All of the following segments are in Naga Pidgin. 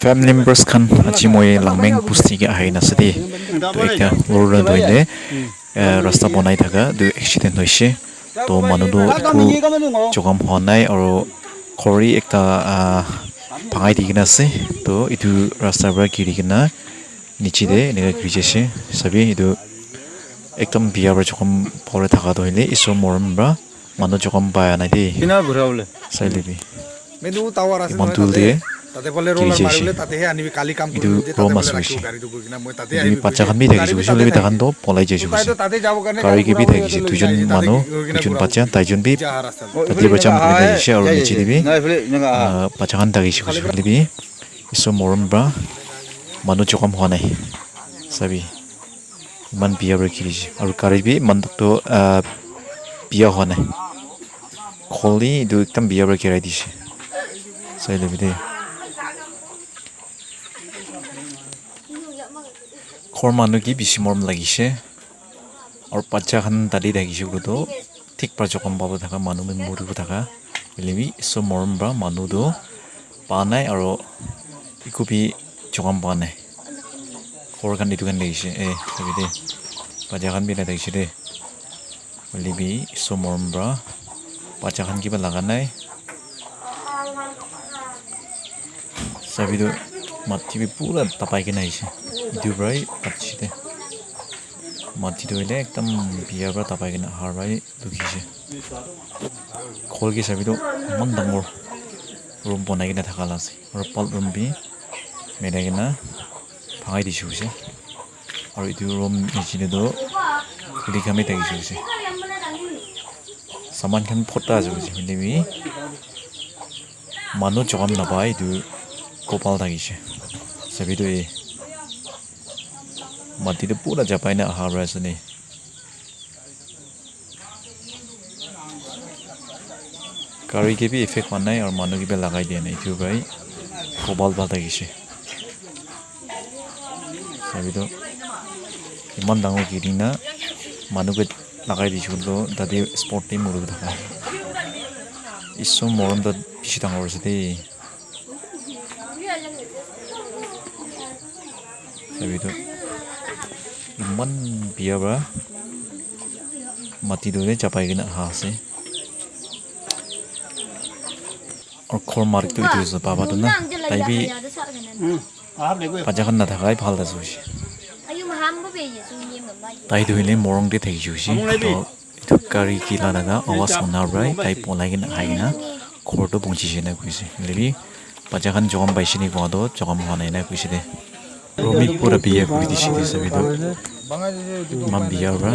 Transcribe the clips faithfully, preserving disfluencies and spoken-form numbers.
Family members khan, aji moi Langmeng bosti ke ahi na ase de. To ekta lorry tu hoile, eh, rasta bonai thaka tu accident hoise. To manu tu eku jokhom hua nai, aru khori ekta, ah, bhangai di kena ase. To etu rasta para giri kena niche te eneka giri jaise. Sabi etu ekdam biya para jokhom pore thaka tu hoile Isor morom para manu jokhom paya nai de. Sai le bi. Eman dul de giri jaise. Etu rom ase hoise. Etu bi bacha khan bi thakise hoise, hoile bi takhan toh polai jaise hoise. Gari ke bi thakise, duijon manu, duijon bacha, taijon bi tate para jump kurina jaise, aru niche te bi, ah, bacha khan thakise hoise, hoile bi Isor morom para manu jokhom hua nai. Sabi. Eman biya para giri jaise. Aru gari bi eman toh, ah, biya hua nai. Kholi etu ekdam biya para girai dise. Sai le bi de. Ghor manu ke bishi morom lagise. Aru bacha khan tate thakise koile toh thik para jokhom pabo thaka manu khan moribo thaka. Hoile bi Isor morom para manu toh pa nai aru eku bi jokhom pa nai. Ghor khan etu khan thakise, eh, sabi de. Bacha khan bi na thakise de. Hoile bi Isor morom para bacha khan kiba laga nai. Sabi tu mati bi pura tapai kena aise. Etu para hi thakise de. Mati tu hoile ekdam biya para tapai kena aha para hi thakise. Ghor ke sabi tu eman dangor room bonai kena thaka la ase. Aru bal room bi milai kena bhangai dise hoise. Aru etu room niche te toh khuri khan bi thakise hoise. Saman khan bhorta ase hoise, hoile bi manu jokhom napai etu kopal thakise. Sabi tu eh mati tu pura chapai na aha para ase de. Gari ke bi effect hua nai aru manu ke bi lagai dia nai, etu para hi kopal bhal thakise. Sabi tu eman dangor giri na manu ke lagai dise koile toh tate spot te mori thaka. Isor morom toh bishi dangor ase de. Sabi tu eman biya para mati tu hoile chapai kena aha ase. Aru ghor malik tu etu ase, baba tu na, tai bi bacha khan na thakai bhal ase hoise. Tai tu hoile morung te thakise hoise. To etu gari ke la laga awaz huna para tai polai kena ahai kena ghor tu punchise na koise. Hoile bi bacha khan jokhom paise ni koa toh jokhom hua nai na koise de. Room bi pura biya kuri dise de sabi tu. Eman biya para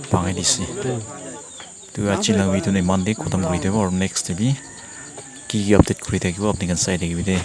bhangai dise. Tu aji laga video tu eman te khotom kuri dibo aru next te bi ki ki update kuri thakibo apni khan sai thakibi de.